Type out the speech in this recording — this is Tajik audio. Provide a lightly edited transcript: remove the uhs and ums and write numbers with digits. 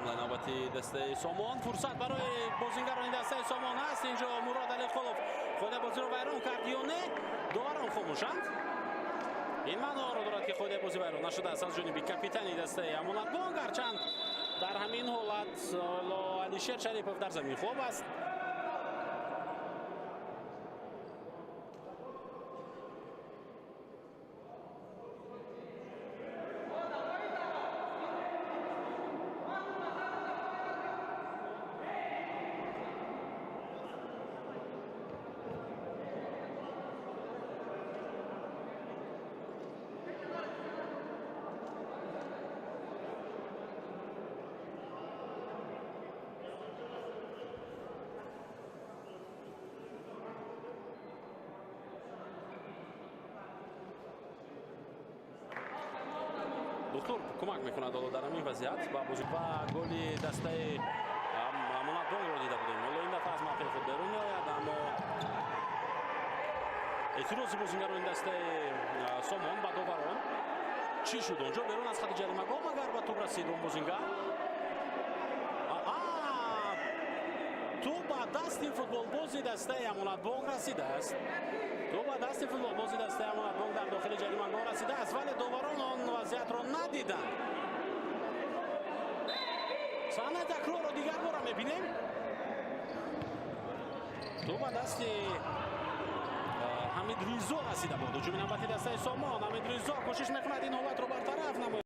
Ҳамлаи навбати дастаи Сомон, фурсат барои бозингарони дастаи Сомон ҳаст. Инҷо Мурод Алиқулов қоидаи бозиро вайрон кард ё не? Доварон хомӯшанд. Ин маъноро дорад, ки қоидаи бозӣ вайрон нашудааст аз ҷониби капитани дастаи Амонатбонк. Ҳарчанд дар ҳамин ҳолат ҳоло Алишер Шарипов дар замин хоб аст. Духтур кӯмак мекунад ҳоло дар ҳамин вазъият ба бозӣ ва голи дастаи Амонатбонкро дида будем. Ҳоло ин дафъа аз мавқеи худ берун меояд, аммо эътирози бозингарони дастаи Сомон ба доварон. Чӣ шуд онҷо? Берун аз хати ҷаримагоҳ магар ба тӯб расид он бозингар? Тӯб ба дасти футболбози дастаи Амонатбонк расидааст. Тӯб ба дасти футболбози дастаи Амонатбонк дар дохили ҷаримагоҳ расидааст, вале доварон он вазъиятро надиданд. Саҳнаи такрорро дигар бора мебинем. Тӯб ба дасти Ҳамид Ризо расида буд. Ҳуҷуми навбати дастаи Сомон. Ҳамид Ризо кӯшиш мекунад ин ҳолатро бартараф намояд.